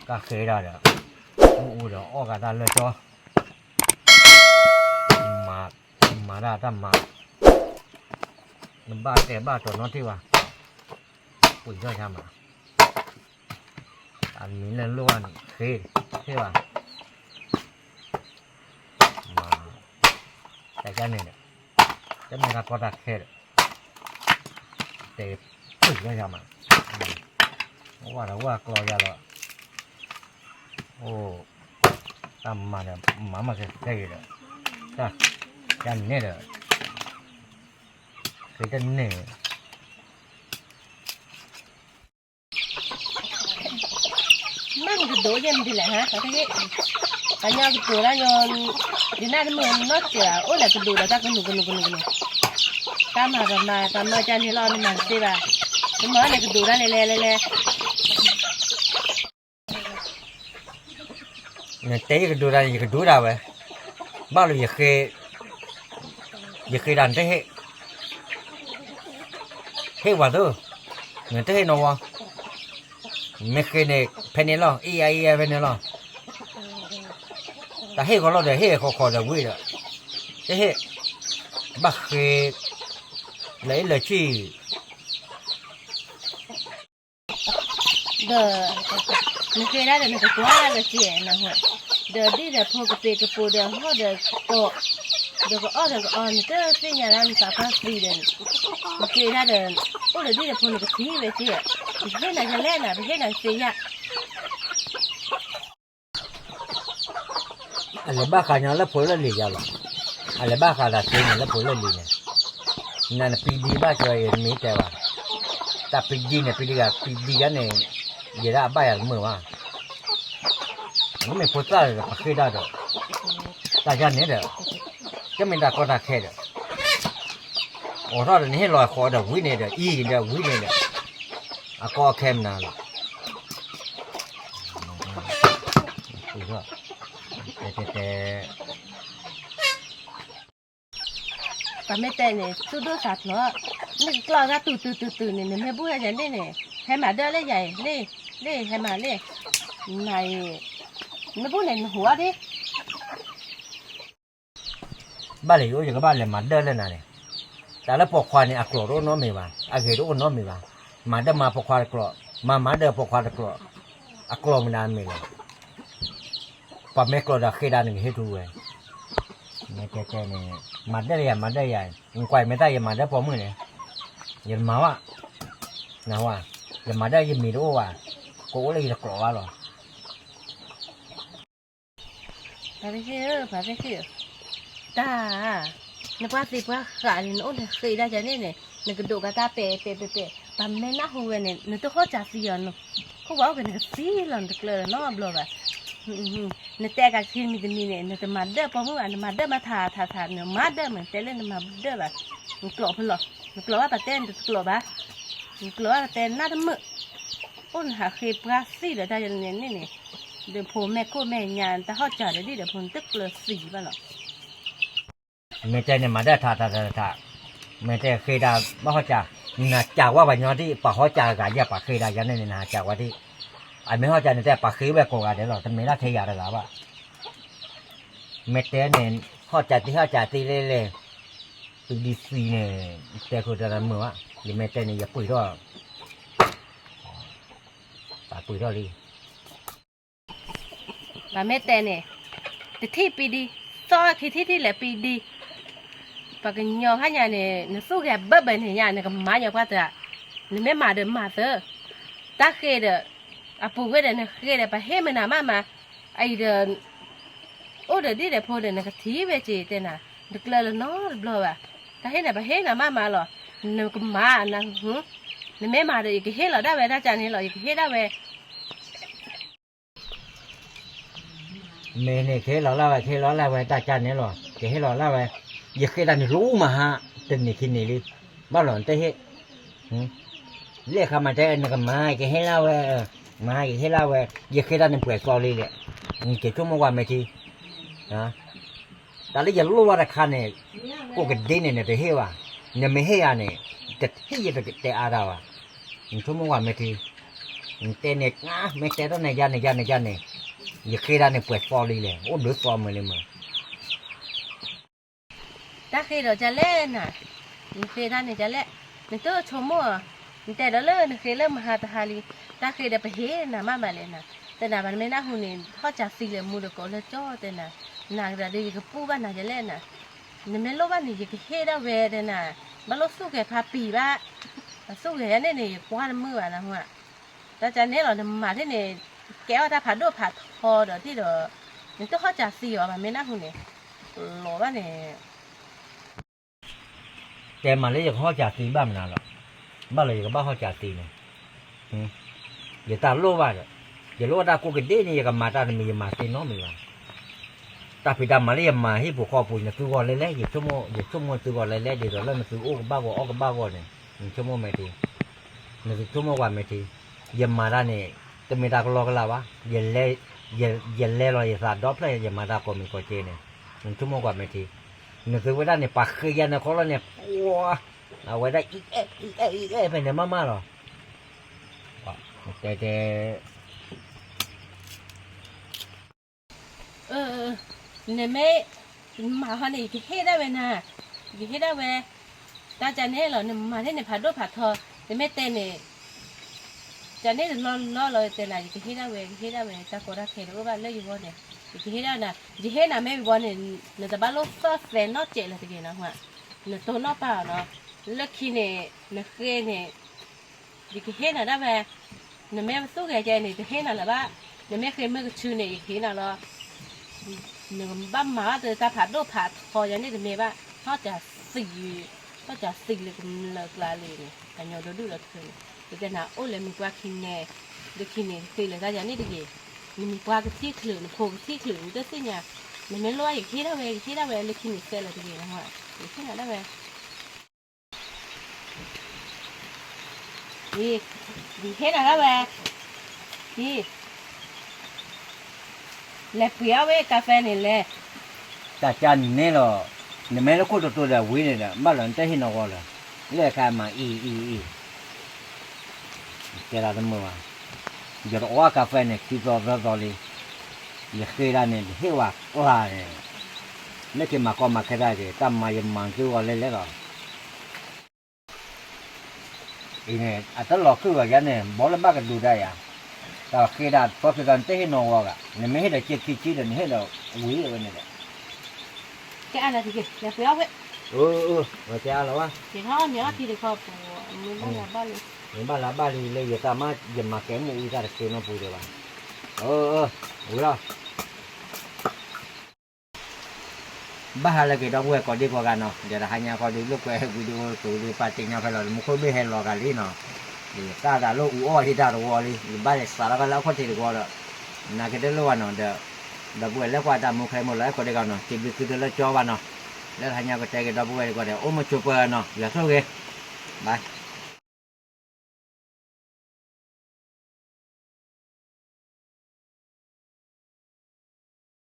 ကဃ့ဒၣ်ဒီး အိၣ်အိၣ်ဒီးအီၣ်ကးတၢ်လၢကၠီ, မၤဒၣ်တၢ်မၤ, နဘၣ်တဲဘၣ်တီၤနီတထံၣ်ဘၣ်, ပှ့ၤထီၣ်ယါမး, အမံၤလၢလိၣ်ဘၣ်န့ၣ် ဃ့, ဟ့ၣ်ဘၣ်, မၤ, တၢ်ယါန့ၣ်ဒီး, တမ့ၢ်တၢ်ကီတၢ်ခဲဒီး, တဲပှ့ၤထီၣ်ယါမး, ဝဲဒီးဝဲကျီယါလီၤ, အိၣ်, တၢ်မၤဒီး မၤမၤကဲကဲအံၤဒီး, တၢ်, ယါန့ၣ်ဒီး, ဃ့တန့ၢ် မ့ၢ်နကဒိးယဲၢ်မနုၤလဲၣ်ဟါ, ပှၤကညီကတိၤတၢ်ညီ, ဒ်နၢ်တမုာ်နီၢ်စၢၤဘၣ်, အိၣ်လၢကဒိးဒီးတၢ်ကနူၤကနူၤကနူၤကနူၤ, တၢ်မၤဒီးမၤ တၢ်မၤကၢ်န့ၣ်လီၤ နမၤတသ့ဘၣ်, နမၤန့ၣ်ကဒိးတၢ်လဲၤလဲၤလဲၤလဲၤ နတဲယကဒိးတၢ်န့ၣ် ယကဒိးတၢ်ဝဲ, ဘၣ်လီၤယဃ့, ယဃ့တၢ်နတဟ့ၣ်, ဟ့ၣ်ဝဲသိ, နတဟ့ၣ်နီၢ်ဝီ, မ့ၢ်ဃ့န့ၣ် ဖဲန့ၣ်လီၤ အံၤယၤအံၤယၤဖဲန့ၣ်လီၤ, တၢ်ဟ့ၣ်ဃီလီၤဒီး ဟ့ၣ်ဃီဃီဒီးဝံၤဒီး, တဟ့ၣ်, ဘၣ်ဃ့, လၢအ့ၣ်လၢဆံၣ် ဒီး, နဃ့ဒၣ်ဒီးနကကွၢ်လၢက့နၢ်ဟူ, ဒီးဒ်ဒီးဖိကပ့ၤကပိၤဒီးဟီၣ်ဒီးကိး, ဒီးကအီၣ်ဒီးကအီ နတသ့ၣ်ညါဒၣ်နသးပှၢ်သံဒီး, နဃ့ဒၣ်ဒီး, အိၣ်ဒီးဒ်ဒီးဖိနကထံၣ်ဝဲက့, နဟ့ၣ်နၤယလဲၣ်နၤ ပဟ့ၣ်နၤသ့ယါ အလဲၤဘၣ်ဃးညီလၢဖိလၢလံၤယါလီၤ, အလဲၤဘၣ်ဃးတၢ်သ့န့ၣ်လၢဖိလၢလံၤန့ၣ်, နနပံဒံဘၣ်ကၢအံၤမ့ၢ်တဲဘၣ်, တၢ်ပံဒံန့ၣ် ပံဒံဂၤ ပံဒံဂၤန့ၣ်, ယဲဒၣ်အဘၣ်ယၤတမုာ်ဘၣ်, နမ့ၢ်ဖိသၣ်ဒီးပဃ့ဒၣ်ဒီး, တၢ်ယါန့ၣ်ဒီး, တမ့ၢ်တၢ်ကီတၢ်ခဲဒီး, အိးထီၣ်ဒီးနဟ့ၣ်လီၤဃီဒီးဝံၤန့ၣ်ဒီး အံၤဒီးဝံၤန့ၣ်ဒီး, အကီအခဲမနုၤလီၤ တဲတဲတဲ ပှၤမ့ၢ်တဲန့ၣ် သူၣ်ဒိၣ်သးဖျိး, နကကျီၢ်တၢ်တူၤတူၤတူၤတူၤန့ၣ် နမ့ၢ်ဘူၣ်ယၤန့ၣ်န့ၣ် ဟဲမၤဒၢလၢယၤအံၤ လ့ၣ်, လ့ၣ် ဟဲမၤလ့ၣ်, နၤအံၤ, နမ့ၢ်ဘူၣ်န့ၣ် နဟူးအီၤဒ့ ဘၣ်လဲၤယအိၣ်ယကဘၣ်လဲၤမၤဒၢလၢနၤန့ၣ်, တၢ်လၢပိာ်ခွါန့ၣ် အကျိာ်တအိၣ်နီတမံၤဘၣ်, အဂ့ၤတအိၣ်နီတမံၤဘၣ်, မၤဒၢမၤပိာ်ခွါတကျိာ်, မၤမၤဒၢပိာ်ခွါတကျိာ်, အကျိာ်မနုၤမ့ၢ်လဲၣ်, ပှၤမ့ၢ်ကျိာ်ဒီးဃ့ဒၣ်နကဟ့ၣ်ထူဝဲ, မ့ၢ်တဲတဲန့ၣ်, မၤဒၢယၤ မၤဒၢယၤ, နကွၢ်မ့ၢ်တၢ်ယမၤဒၢပိာ်မုၣ်န့ၣ်, ယတမၤဘၣ်, နဝဲ, ယမၤဒၢယမံၤတအိၣ်ဘၣ်, ကအိၣ်လၢယတကျိာ်ဘၣ်လီၤ ပှၤသ့ၣ်ဃ့ၢ်ဧၢ, ပှၤသ့ၣ်ဃ့ၢ်ဧၢ, တၢ်, နပှၤသ့ပှၤဃးန့ၣ် နအိၣ်နဃ့ဒၣ်ယၤန့ၣ်န့ၣ် နကဒိးကးတၢ်ပဲာ်ပဲာ်ပဲာ်ပဲာ်, ပှၤမ့ၢ်နၢ်ဟူဝဲန့ၣ် နတဟီၣ်စၢၤသံအီၤ, ခိၣ်ဝါအိၣ်က့ၤနကသံလီၤ နတကျၢၤလီၤနီတဘျီဘၣ်. နတဲကးခံမံၤတမံၤန့ၣ် နတမၤဒၢပိာ်မုၣ်ဘၣ်, နမၤဒၢမၤထးထးထး နမၤဒၢမး တဲလၢနမၤဒၢဘၣ်, နကျိာ်ဖဲလဲၣ်, နကျိာ်ဘၣ်ပှၤတဲနတကျိာ်ဘၣ်, နကျိာ်ဘၣ်ပှၤတဲနၢ်တမုာ်, အိၣ်နဟးဃ့ပှၤသံဒီးတၢ်န့ၣ်န့ၣ်, ဒီးဖိမဲာ်ခိၣ်မဲာ်ညါ နတဟီၣ်စၢၤဒီးဒ်ဒီးဖိနတကျၢၤသံဘၣ်လီၤ. မ့ၢ်တဲန့ၣ်မၤဒၢထးထးထးထး, မ့ၢ်တဲဃ့ဒၣ်ဘၣ်ဟီၣ်စၢၤ, နဟးစၢၤဝဲပှၤညီဒံး ပှၤဟီၣ်စၢၤအဂၤယဲၢ်ပှၤဃ့ဒၣ်ယၤန့ၣ်န့ၣ် နဟးစၢၤဝဲဒံး, အမ့ၢ်ဟီၣ်စၢၤန့ၣ်တဲပှၤဃ့ဝဲကိးဂၤဒဲးလီၤ တမ့ၢ်ဒၣ်ထဲယၤတဂၤဘၣ်. မ့ၢ်တဲန့ၣ်, ဟီၣ်စၢၤသံဟီၣ်စၢၤသံလဲၣ်လဲၣ်, ပဒံသံန့ၣ်, တဲခိၣ်တၢ်မုာ်ဘၣ်, ယမ့ၢ်တဲန့ၣ် ယပှ့ၤထီၣ်, ပှ့ၤထီၣ်လံ ပှၤမ့ၢ်တဲန့ၣ်, တထံၣ်ပံဒံ, သီခံထံၣ်ထံၣ်လဲၤပံဒံ, ပှၤကညီဟါညါန့ၣ် နသူၣ်ဂဲၤဘၢဘၢန့ၣ်ညါ နကမၤညီပှၢ်တဂၤ, နမ့ၢ်မၤဒီးမၤသၢ, တၢ်ဃ့ဒီး, အပူၤကွံာ်ဒီးနဃ့ဒီး ပှၤဟ့ၣ်မနၤမးမး, အအံၤဒီး, အိၣ်ဒီးဒ်ဒီးဖိဒီး နကထံၣ်ဝဲက့ၤတဲနၤ, နတကျၢၤလီၤနီတဘျီဘၣ်, တၢ်ဟ့ၣ်န့ၣ် ပှၤဟ့ၣ်နၤမးမးလီၤ, နကမၤ, နမ့ၢ်မၤဒီး ယကဟ့ၣ်လီၤဒၣ်ဝဲတၢ်ကန့ၣ်လီၤ ယကဟ့ၣ်ဒၣ်ဝဲ မ့ၢ်န့ၣ် ကဟ့ၣ်လီၤလၢဝဲ ကဟ့ၣ်လီၤလၢဝဲတၢ်ကန့ၣ်လီၤ ကဟ့ၣ်လီၤလၢဝဲ, ယဃ့တၢ်န့ၣ်လိၣ်မးဟါ, တနံၤခံနံၤလံ, ဘၣ်လီၤနတဟ့ၣ်, လၢခါမၤတဲနကမၤ ယကဟ့ၣ်လၢဝဲ, မၤယကဟ့ၣ်လၢဝဲ, ယဃ့တၢ်န့ၣ်ပှဲၤသီလံလဲၣ်, နက့ၤဆိကမိၣ်ကွၢ်မဲာ်ထံ တၢ်လၢယလိၣ်ဘၣ်တခါန့ၣ်, ကိးကဒ့န့ၣ်နတဟ့ၣ်ဘၣ်, နမ့ၢ်ဟ့ၣ်ယၤန့ၣ်, တဟ့ၣ်ယတတဲအါတၢ်ဘၣ်, နဆိကမိၣ်ကွၢ်မဲာ်ထံ, နတဲန့ၣ် မ့ၢ်တဲထီၣ်န့ၣ်ယါန့ၣ်ယါန့ၣ်ယါန့ၣ်, ယဃ့ဒၣ်န့ၣ်ပှဲၤသီလံလဲၣ်, အိၣ်ဒုးသီမုာ်လံမုာ်. တၢ်ဃ့ဒီးကလဲၣ်နၤ, နဃ့တၢ်န့ၣ်ကလဲၣ်, နတဆိကမိၣ်, နတဲဒီးလၢနဃ့လၢမဟါတဟါလံ, တၢ်ဃ့ဒီးပဟ့ၣ်နၤမးမးလဲၣ်နၤ, တဲနၤဘၣ်နမ့ၢ်နၢ်ဟူန့ၣ် ဟီၣ်စၢသံလၢမူဒီးကိးလၢကၠီတဲနၤ, နၤကဒီးဒ်ယကပူၣ်ဘၣ်နၤကလဲၣ်နၤ, နမ့ၢ်လိၣ်ဘၣ်န့ၣ် ယကဟ့ၣ်ဒၣ်ဝဲတဲနၤ, ဘၣ်လိၣ်သူၣ်ဂဲၤဖါပံၤဘၣ်, အသူၣ်ဂဲၤယၤန့ၣ်န့ၣ် ယကွၢ်တမုာ်ဘၣ်နဟူဧါ တၢ်ကန့ၣ်လီၤ နမၤထံၣ်န့ၣ်, ကဲအီၣ်တၢ်ဖးဒိၣ်ဖးထီဒီးထံၣ်ဒီး, နတဟီၣ်စၢသံအီၤဘၣ်မ့ၢ်နၢ်ဟူန့ၣ်, လီၤဘၣ်န့ၣ်, တဲမးလၢယကဟီၣ်စၢသံဘၣ်မနုၤလီၤ, ဘၣ်လီၤယကဘၣ်ဟီၣ်စၢသံန့ၣ်, ယတၢ်လိၣ်ဘၣ်ဒီး, ယလိၣ်တၢ်ကိးကဒ့န့ၣ် ယကမၤတၢ်တမံၤယမၤသ့နီတမံၤဘၣ် တၢ်ဖံးတၢ်မၤလၢယမၤဟံၣ်ပူၤဃီပူၤ နသုဂီၢ်လဲၣ်လဲၣ် ယဆိကမိၣ်, ယဆိကမိၣ်သုဂီၢ်လဲၣ်လဲၣ် ဒ်သိးလၢနသုအိၣ်ကဘၣ်ဂီၤအီၣ်ကဘၣ်ဂီၤန့ၣ်, နဆိကမိၣ်မဲာ်ထံ, နသုဆိကမိၣ်ကွၢ်မဲာ်ထံ, ယမၤတၢ်န့ၣ်, တမ့ၢ်တၢ်ကလီကလီဘၣ်, ယလဲၤလီၤယသးဒီဖျၢၣ် ယမၤတၢ်ကိးမံၤကိးက့န့ၣ်, နဆိကမိၣ်ကွၢ်မဲာ်ထံ, နသုဝဲဒၣ်န့ၣ် ပှၤဃ့ယၤန့ၣ်ခီလီၤန့ၣ်, အဝဲဒၣ်အံၤအဲၣ်အံၤအဲၣ်အံၤအဲၣ်ဖဲန့ၣ်မးမးလီၤ, တဲတဲ နမ့ၢ်မၤဟီန့ၣ် ယကဟ့ၣ်ဒၣ်ဝဲနၤ, ယကဟ့ၣ်ဒၣ်ဝဲ, တၢ်ကန့ၣ်လီၤ နမၤန့ၢ်န့ၣ်ဖးဒိၣ်ဖးထီ, နမ့ၢ်တဲန့ၣ်, ကန့ၣ်တလီၢ်လီၢ်လီၤတဲနၤ ယကဟ့ၣ်ဒၣ်ဝဲ ယကဟ့ၣ်ဒၣ်ဝဲ တၢ်ကီတၢ်ခဲတအိၣ်ဘၣ်လၢယဂီၢ်န့ၣ်, ယကဟ့ၣ်ဒၣ်နၤ, ယဟ့ၣ်နၤမ့ၢ်ဝံၤဘီန့ၣ်, နတဘၣ်လိၣ်သီၣ်သဲးနီတစဲးလၢၤတဂ့ၤနီၤ, နတိၢ်နီၣ်ပာ်အီၤနီၤ, လၢခံန့ၣ်, နဃ့န့ၣ် ယကဟ့ၣ်နၤဒၣ်ဝဲ, နမ့ၢ်ပသူၣ်ဂဲၤကဲန့ၣ် တဟ့ၣ်နၤလၢၤဘၣ်, နမ့ၢ်ဃ့မုၢ်ကဆူန့ၣ် ယကဟ့ၣ်နၤလီၤ, နကဘၣ်မၤဘၣ်တၢ်ဖးဒိၣ်ဖးထီယၤန့ၣ်တမ့ၢ်ဘၣ်, ဟီၣ်စၢသံ, ဟီၣ်စၢသံလၢကမျၢၢ်ကျါလံန့ၣ် ကညီဒိၣ်ဒိၣ်လီၤတဖုန့ၣ်, ယတဲနၤအိၣ်လဲၤမုၢ်ပှၢ်ခံန့ၣ်, လၢခံန့ၣ် ဃ့လၢၤတၢ်ယၤန့ၣ်တဂ့ၤ, နမံၤပှၢ်ကထံၣ်ချုး နဖိကထံၣ်ချုး နတသ့ၣ်ညါ, နမ့ၢ်လိၣ်ဘၣ်ယကဟ့ၣ်ဒၣ်ဝဲ ယကဟ့ၣ်ဒၣ်ဝဲ လၢခံန့ၣ်စဲးလၢၤတဂ့ၤနဟါ, ယဟ့ၣ်နၤဒၣ်ဝဲ အံၤ, ယဟ့ၣ်နၤဒၣ်ဝဲ, အံၤ, လဲၤပှ့ၤအီၣ်ဝဲကါဖဲန့ၣ်လဲၣ်, တၢ်ကန့ၣ်လီၤ, နမ့ၢ်လၢခိၣ်တိတိဒီးဝံၤန့ၣ်ဒီး ဘၣ်လီၤနတဟ့ၣ်နီၣ်ဂီၤလၢၤ, လၢခါမၤအံၤအံၤအံၤ, တဲဒၣ်တမုာ်ဘၣ်, ယတအီၣ်ကါဖဲန့ၣ် ခံသီသၢသီလံ, ယဃ့ဒၣ်န့ၣ် တဟ့ၣ်ဝဲကျါန့ၣ်, လၢက့ၤမၤကီမၤခဲဒၣ်က့ၤ တၢ်မၤယမၤသုဂီၢ်လဲၣ်လဲၣ်လီၤ အံၤန့ၣ် အတလီၤခုၣ်ဘၣ်ယၤန့ၣ် ဘီလၢဘၣ်ကဒုးဒၣ်ယၤ, တၢ်ဃ့ဒၣ်ဖီခိၣ်သီနတဟ့ၣ်နီၣ်ဂီၤဂၤ နမ့ၢ်ဟ့ၣ်ဒီးက့ခံဆံဒီး နဟ့ၣ်ဒီးဝံၤဝဲန့ၣ်ဒီး, ကဲအါလီၤတက့ၢ် လဲၤပှ့ၤအီၣ်ဝဲ, အၢ အၢ ဝဲကဲအါလီၤဝဲ, က့ၤထီၣ်န့ၢ်အီၣ်ထံတခီပူၤ, မ့ၢ်ဘၣ်လၢဘၣ်လံ, မ့ၢ်ဘၣ်လၢဘၣ်လံလၢယတၢ်မၤ ယမၤကဲမုၢ်အံၤတၢ်တသ့နီတပူၤဒံးဘၣ်, အၢ အၢ ဝံၤလီၤ ဘၣ်ဟါလၢက့ၤဒီပုၢ်ဝဲၢ်ကိးဒံကိးဂၤနီၤ, ဒီးတဟါညါခီဒုး လိာ်ကွဲဝံၤဒုးအိၣ်တုၤဒုးပာ်တ့ၢ်ညါဖဲလီၤ မူခိၣ်ဘ့ၣ်ဟဲလီၤဂာ်လံနီၤ, ယတၢ်သးလၢအူအီၣ်ဟံၣ်တၢ်တဝီလံ ယဘၣ်လဲၤစးထီၣ်ဖဲလၢအခီၣ်ထံးတဝီဒီး, နာ်က့တလိၣ်ဘၣ်နီၤဒီး, ဒီပုၢ်ဝဲၢ်လၢကွၢ်တၢ်မူခဲမုၢ်လီၤ အဲၣ်ကိးဒံကိးနီၤ စံးဘျုးသုတလၢကၠီဘၣ်နီၤ, လၢတဟါညါကတဲက့ၤဒီပုၢ်ဝဲၢ်တကီးဒီး အိၣ်မူဆိးပၢၤနီၤ ယွၤဆိၣ်ဂ့ၤ, bye.